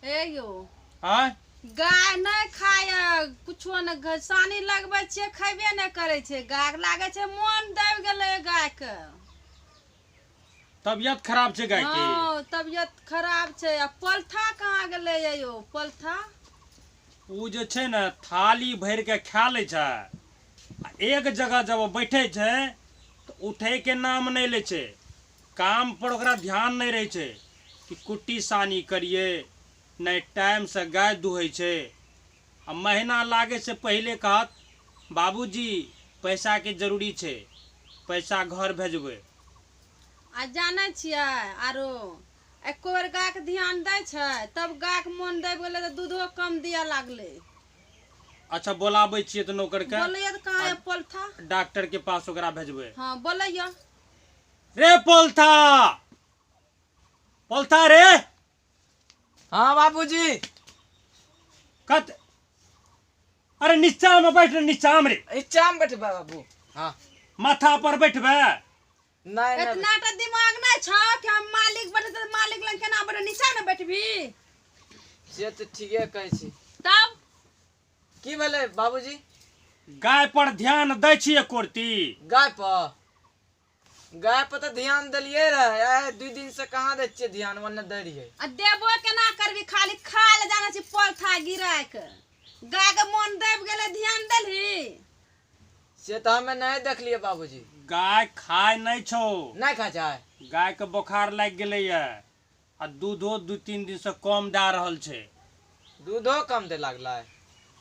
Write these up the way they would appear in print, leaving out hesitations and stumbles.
हे यौ। आँय? गाय नहि खाय कुछो ने, सानी लगबै छियै खैबे नहि करै छै। गाय के लागै छै मोन दबि गेलै गाय के। तबियत खराब छै गाय के? हँ, तबियत खराब छै। आ पलथा कहाँ गेलै यौ पलथा? ओ जे छै ने थाली भरि के खा लै छै आ एक जगह जब बैठे छै तऽ उठै के नाम नहि लै छै। काम पर ओकरा ध्यान नहि रहै छै कि कुट्टी सानी करिए, नहि टाइम से गाय दुहै छै। आ महीना लागे से पहिले कहत बाबूजी पैसा के जरूरी छै, पैसा घर भेजबै। आ जानै छियै आरो एको बेर गायके ध्यान दै छै तब गायके मोन दबि गेलै तऽ दूधो कम दिअ लागलै। अच्छा बोलाबै छियै तऽ नौकर के। बोलैया तऽ कहाँ है पोलथा? डॉक्टर के पास ओकरा भेजबै। हाँ बोलैया। रे पोलथा, पोलथा रे। हाँ बाबूजी। कत? अरे नीचा में बैठ, नीचा में रे। नीचा में बैठबे बाबू। हाँ माथा पर बैठबे। नहीं नहीं, इतना तो दिमाग नहीं छौ कि हम मालिक बैठे तऽ मालिक लग केना बैठे, नीचा ने बैठबी? से तऽ ठीके कहै छी। तब की भेलै बाबूजी? गाय पर ध्यान दै छियै कोरती? गाय पर? गाय पर तऽ ध्यान देलियै रहे, आइ 2 दिन से कहाँ दै छियै ध्यान, ओन्ने दै रहियै। आ देबो केना करबी, खाली खाय लए जानै छी पलथा गिराय के। गाय के मोन दबि गेलै, ध्यान देलही? से तऽ हमे नहीं देखलियै बाबूजी। गाय खाय नहीं छौ। नहीं खाय छै? गाय के बोखार लागि गेलैया आ दूधो 2-3 दिन से कम दए रहल छै। दूधो कम दे लागलै?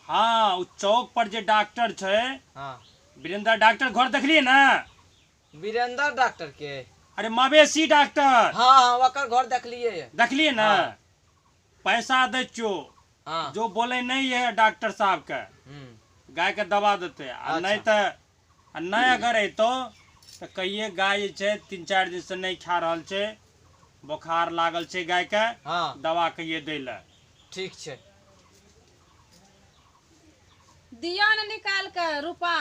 हाँ, ओ चौक पर जे डॉक्टर छै। हाँ, वीरेंद्र डॉक्टर घर देखलियै ने? वीरेंद्र डॉक्टर के? अरे मवेशी डॉक्टर। हाँ हाँ, ओकर घर देखलियै। देखलियै ने? हाँ। पैसा दै छियौ। हाँ। जो बोले नहीं है डॉक्टर साहब के, गाय के दवा देते। आ अच्छा। नहीं तऽ आ नहीं अगर अयतौ तऽ कहिए गाय जे छै 3-4 दिन से नहीं खा रहल छै, बोखार लागल छै गाय के। हाँ। दवा कहिए दै लए। ठीक छै। दिया ने निकाल के रूपा।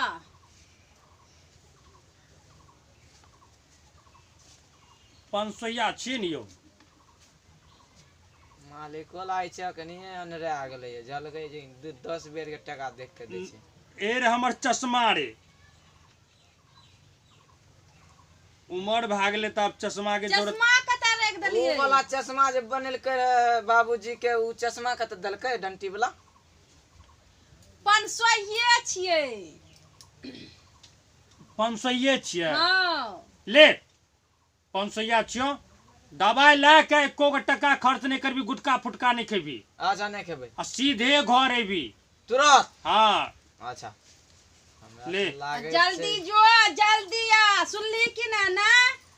500 छियै ने यौ? मालिको लागै छै कनिये अनरे आ गेलै, झलकै छै 10 बेर के टका देख के दै छै। ए रे हमर चश्मा रे, उमर भए गेलै तऽ आब चश्मा के जरूरत। चश्मा कतऽ राखि देलियै? ओ वाला चश्मा जे बनेलकै रहे बाबूजी के, ओ चश्मा कतऽ देलकै डंटी वाला? 500 छियै। 500 छियै? हाँ। ले 500 छियौ, दवाइ लए के एको गो टका खर्च नहीं करबी, गुटका फुटका नहीं खेबी। अच्छा नहीं खेबै। आ सीधे घर अयबी तुरंत? हाँ। अच्छा ले। जल्दी जो, जल्दी आ, सुनली कि ना? ना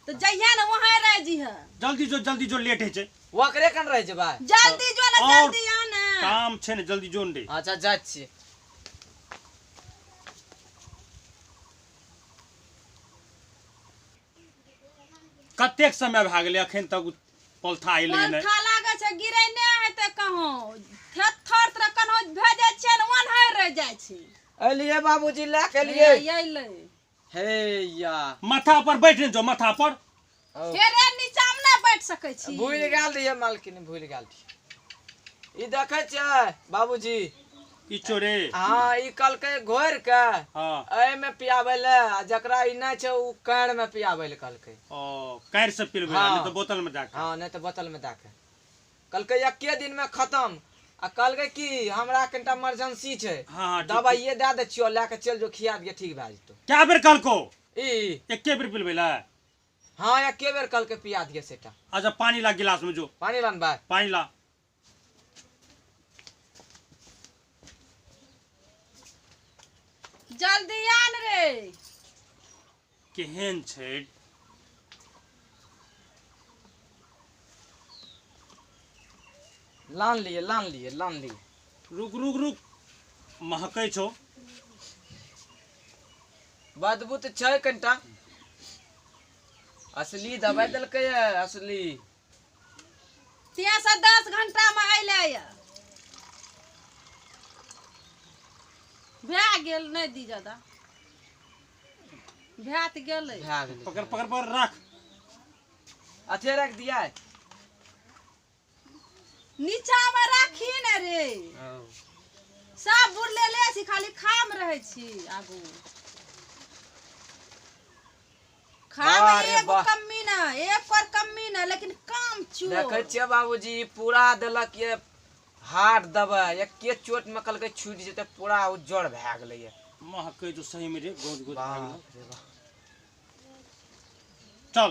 तो जइहा ने वहाँ रह जीह। जल्दी जो, जल्दी जो, लेट होइ छै। ओकरे कन रह जेबै? जल्दी जो ने, जल्दी आ ने, काम छै ने, जल्दी जो ने। अच्छा जाइ छियै। कतेक समय भए गेलै अखन तक पलथा अयलै नहि? पलथा लागै छै गिरै नहि हेतै कहों, थेथर तरह कन्हो भेजै छियै ने ओनहे रहि जाइ छै। एलियै बाबूजी, लए के एलियै। अयलै। हे या माथा पर बैठ ने जो, माथा पर। हे रे, नीचा मे नहि बैठ सकै छी। भूलि गेल रहियै मालकिन, भूलि गेल रहियै। ई देखै छियै बाबूजी? ई चोरे। हाँ, ई कहलकै घोरि के हाँ, एहिमे पियाबै लए, आ जकरा ई नहि छै ओ कैर में पियाबै लए कहलकै। ओ कैर से पिलबै? हाँ। नहीं तऽ बोतल में जाके। हाँ, नहीं तऽ बोतल में दए के कहलकै एके दिन में खत्म। आ कहलकै कि हमरा कनिटा इमरजेंसी छै। हाँ, ठीक। दवाइये दए दै छियौ, लए के चलि जो, खिया दियै, ठीक भए जेतौ। कए बेर कहलको? ई एके बेर पिलबै लए? हाँ, एके बेर कहलकै पिया दियै सेटा। अच्छा पानी ला गिलास में जो। पानी लानबै? पानी ला। जल्दी आन रे। केहन छै? लान लिए, लान लिए, लान लिए। रुक रुक रुक, महकै छौ। बदबू तऽ छै कनिटा। असली दवाइ देलकै असली। तिया से 10 घंटा में अयलै यऽ। भए गेल, नहि दी जादा, भए तऽ गेलै। भए गेलै। पकड़ पकड़ पकड़ राख। अथे रख दिया। नीचा में राखी ने रे। सब बुरले ले छी, खाली खाम रहै छी आगू। खाम वाह रे एगो वाह। कमी ना, एक पर कमी ना, लेकिन काम चोर। देखै छियै बाबूजी, ई पूरा देलक ये हार्ड दवाई, एके चोट में कहलकै छूटि जेतै, पूरा उज्जर भए गेलै ये। महकै जो सही में रे, गोज गोज भए गेलै। बाप रे बाप। चल।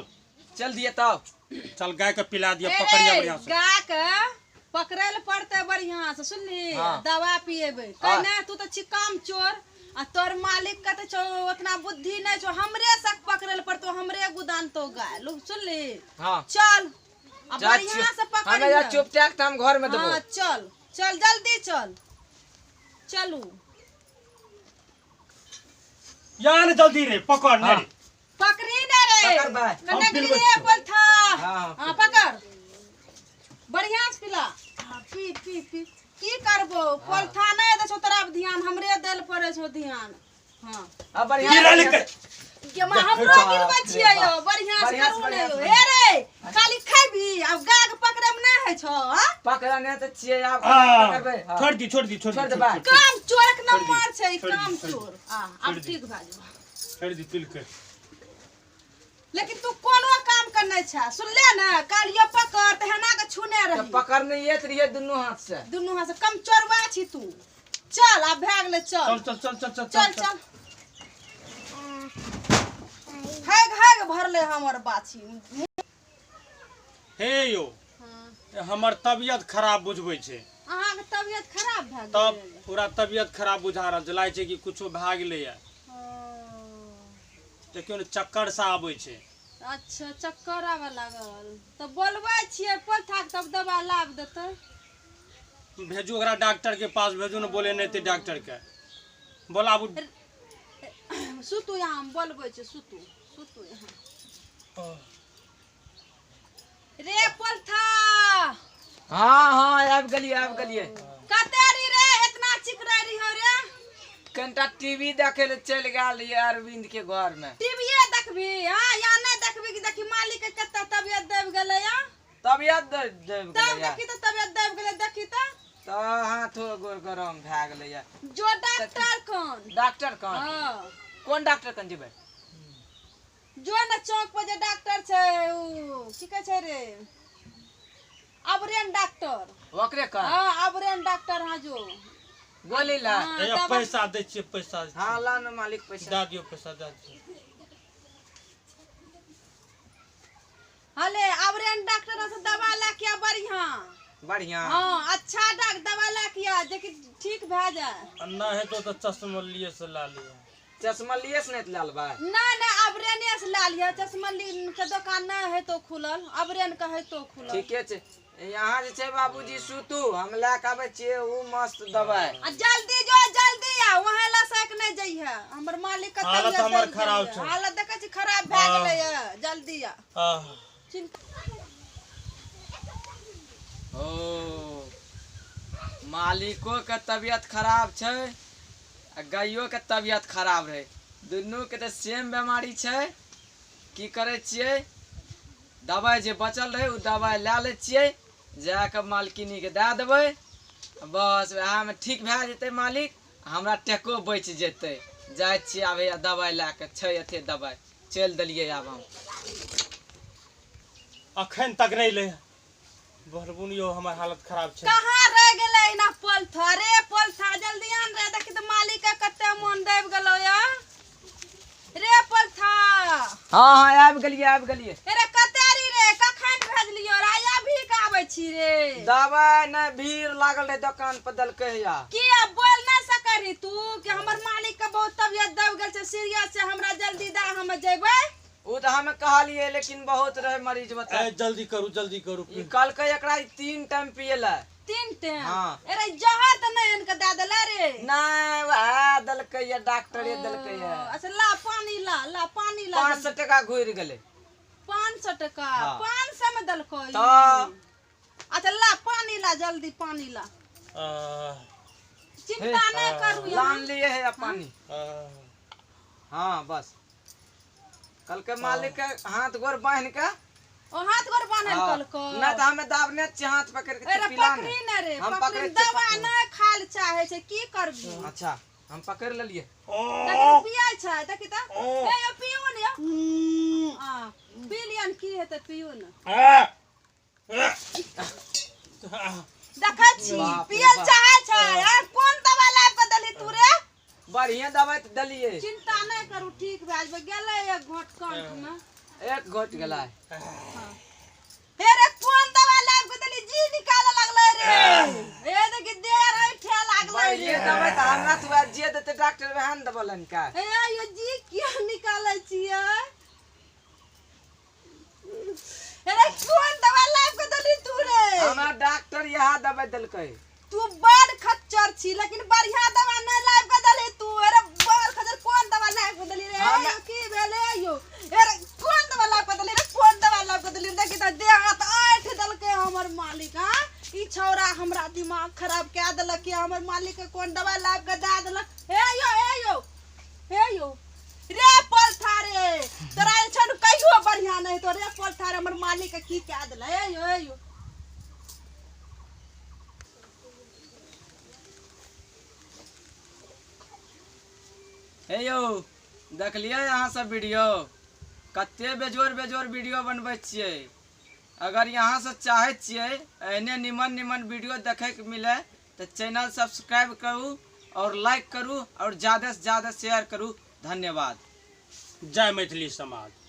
चल दिए तब। चल गाय के पिला दिया, ए पकड़िया रे, बढ़िया से। गाय के पकड़ै लए पड़तै बढ़िया से, सुनली? हाँ। दवा पिएबै। हाँ। कहने तू तऽ छी काम चोर आ तोर मालिक के तऽ छौ उतना बुद्धि नहि छौ, हमरे सक पकड़ै लए पड़तौ, हमरे गुदान तो गाय लोग, सुनली? हाँ। चल आ जा बढ़िया छियौ। से पकड़। हमे जा चुपचाप तऽ हम घर में देबो। हाँ चल चल, जल्दी चल, चलू। या ने जल्दी रे, पकड़ ने हाँ। रे। पकड़ी ने रे। पकड़ भाई। कने हम के पिलबै लिए छियौ। बोलथा। हाँ, हाँ पकड़, बढ़िया से पिला। हाँ, पी पी पी। की करबो, पोलथा नहीं दै छौ तोरा ध्यान, हमरे देल पड़े छौ ध्यान। हाँ। अब बढ़िया। गिरल के के मां हमरो गिरबै छियै यौ, बढ़िया से बढ़िया से, करू ने बढ़िया यौ। से। हे रे, खाली खैबी आ गाय के पकड़े में नहि होइ छौ? हाँ? पकड़ने तऽ छियै आब। हाँ, पकड़बै, हाँ। छोड़ दी, छोड़ दी, छोड़ छोड़ दी। दे बा। काम चोरक छोड़ दी, नंबर छै ई, छोड़ दी, काम छोड़ दी। चोर। आ छोड़ आब दी। ठीक भए जेबौ। छोड़ दी तिल के। लेकिन तू कोनो काम करने छै, सुनले ने? कालियो पकड़ तऽ हेना के छूने तऽ रही। पकड़ने ये तऽ रहियै दुनू हाथ से। दुनू हाथ से कम चोरबा छी तू। चल आब भए गेलै, चल। चल चल चल चल। चल चल। हैग हैग भरले हमर बाछी। हे यौ, हमर तबियत खराब बुझबै छै। अहाँके तबियत खराब भए तब गेल? पूरा तबियत खराब बुझा रहल छै, लागै छै कि कुछो भए गेलैया। ओ, देखियौ ने, चक्कर सा आबै छै। अच्छा, चक्कर आबऽ लागल तऽ बोलबै छियै पोलथाके, तब दवा लाब देतै। भेजू ओकरा डॉक्टर के पास, भेजू ने, बोले नहि डॉक्टर के बोलाबू। सुतू यहाँ, हम बोलबै छियै, सुतू सुतू यहाँ। रे पोलथा। हाँ हाँ, आबि गेलियै, आबि गेलियै। कते री रे, एतना चिकरै रही हो रे? कनिटा टीवी देखै लए चलि गेल रहियै अरविंद के घर में। टीवीए देखबी? हाँ, या नहि देखबी कि देखी मालिक के कते तबियत दबि गेलै या। तबियत दबि तब गेलैया। देखी तऽ तबियत दबि गेलै, देखी तऽ। तऽ हाथो गोर गरम भए गेलैया। जो डॉक्टर कन। डॉक्टर कन? हाँ। कोन डॉक्टर कन जेबै? जो ने चौक पर जे डॉक्टर छै, उ की कहै छै रे, अबरेन डॉक्टर। ओकरे कन? हाँ, अबरेन डॉक्टर, हाँ जो। गोली ला। हाँ, ए, तब पैसा दै छियै, पैसा दै हाँ, ला ने मालिक छियै। पैसा। दए दियौ, पैसा दए दियौ। हले अबरेन डॉक्टर से दवा ला के आ बढ़िया। बढ़िया। हाँ, अच्छा डाक दवा ला के आ जे कि ठीक भए जाए। आ नहि हेतौ तऽ चश्मा लिए से ला लिअ। चश्मा लिए से नहि तऽ लए लेबै। नहीं नहीं, अबरेने से ला लिह, चश्मा के दुकान नहीं है तो खुलल, अबरेन के है तो खुलल। ठीके छै। यहाँ जे छै बाबूजी, सुतू, हम लए के आबै छियै उ मस्त दवाई। आ जल्दी जो, जल्दी आ, वहाँ ला सक नहीं जइहे, हमर मालिक के हालत तबियत हमर दबि खराब गेलैए। छै। हालत देखै छी खराब भए हाँ। गेलैए, जल्दी आ। आह। चिंता ओ मालिको के तबियत खराब छै आ गाइयो के तबियत खराब रहै, दुनू के तऽ सेम बेमारी छै। की करै छियै, दवाइ जे बचल रहै ओ दवाइ लए लै छियै, जा कऽ मालकिनीके दए देबै, बस वएहमे ठीक भए जेतै मालिक, हमरा टको बचि जेतै। जाइ छियै आब, हैया दवाइ लए कऽ छै, एते दवाइ चलि देलियै आब हम। अखन तक नहि लै बरबुन यौ, हमर हालत खराब छै। कहाँ रह गेलै ना पोलथा रे? पोलथा जल्दी आन रे, देखी तऽ मालिक के कते मोन दबि गेलौ या रे पोलथा। हाँ हाँ, आबि गेलियै, आबि गेलियै। रे कते री रे, कखन भेजलियो रे, आइ अभी के आबै छी रे? दवाइ नहि, भीड़ लागल रहै दोकान पर, देलकै हैया। किया बोल नहि सकै रही तू कि हमर मालिक के बहुत तबियत दबि गेल छै, सीरियस छै, हमरा जल्दी दे, हम जेबै? ओ तऽ हमे कहलियै, लेकिन बहुत रहै मरीज बता। ए, जल्दी करू, जल्दी करू। ई कहलकै एकरा ई 3 टाइम पिए ला। 3 टाइम? हाँ। अरे जहर तऽ नहि आनि कऽ दए देले रे? नहि, वएह देलकै या डॉक्टरे देलकै या। अच्छा, ला पानी, ला ला पानी ला। 500 टका घुरि गेलै। 500 टका? हाँ। 500 में देलको ई? तऽ। अच्छा, ला पानी ला, जल्दी पानी ला। आह, चिंता नहीं करू यहाँ। लान लिए है पानी। आह। हाँ बस, कल के मालिक के हाथ गोर बांध के ओ हाथ गोर बान्हल कलको। नहि तऽ हमे दाबने छियै हाथ पकड़ के। अरे पिला पकड़ी ने रे, हम पकड़ी पकड़ै छियै, दवा नहि खाल चाहे छै, की करबी? अच्छा हम पकड़ लेलियै। देखी पियै छै, देखी तऽ। ए यौ पियू ने यौ। हां पी लियन, की हेतै पियू ने। देखै छी पियल चाहे छै। आ कोन दवा लाबि कऽ देली तू रे? बढ़िया दवाई तऽ देलियै। चिंता नहि करू, ठीक भए जेबै। गेलै एक घोट कंठ में, एक घोट गेलै। हे रे कोन दवा लाबि कऽ देली, जी निकाले लागलै रे। हे देखी देह ऐठे लागलै रे। बढ़िया दवाई तऽ हमरा तऽ वएह जे देतै डॉक्टर वएह ने देबलन का। हे यो जी किया निकालै छियै? अरे कोन दवा लाबि कऽ देली तू रे? हमरा डॉक्टर इएह दवाई देलकै। तू बड़ खच्चर छी, लेकिन बढ़िया दवा नहि लाबि कऽ देली तू। अरे बड़ खच्चर, कोन दवा लाबि कऽ देली रे? की भेलै यो? अरे कोन दवा लाबि कऽ देली रे? कोन दवा लाबि कऽ देली? देखी तऽ देह हाथ ऐठ देलकै हमर मालिक। हाँ ई छौड़ा हमरा दिमाग खराब कए देलक कि हमर मालिक के कोन दवा लाबि कऽ दए देलक। हे यो, हे यो, हे यो रे पलथा रे, तोरा जे छौ ने कहियो बढ़िया नहि हेतौ रे पलथा रे। हमर मालिक के की कए देलक? हे यो, हे यो। हे यौ देखलियै अहाँ सब वीडियो, कते बेजोड़ बेजोड़ वीडियो बनबै छियै। अगर यहाँ से चाहै छियै एहने निमन निमन वीडियो देखैके मिले तऽ चैनल सब्सक्राइब करू और लाइक करू और ज़्यादा से ज़्यादा शेयर करू। धन्यवाद। जय मैथिली समाज।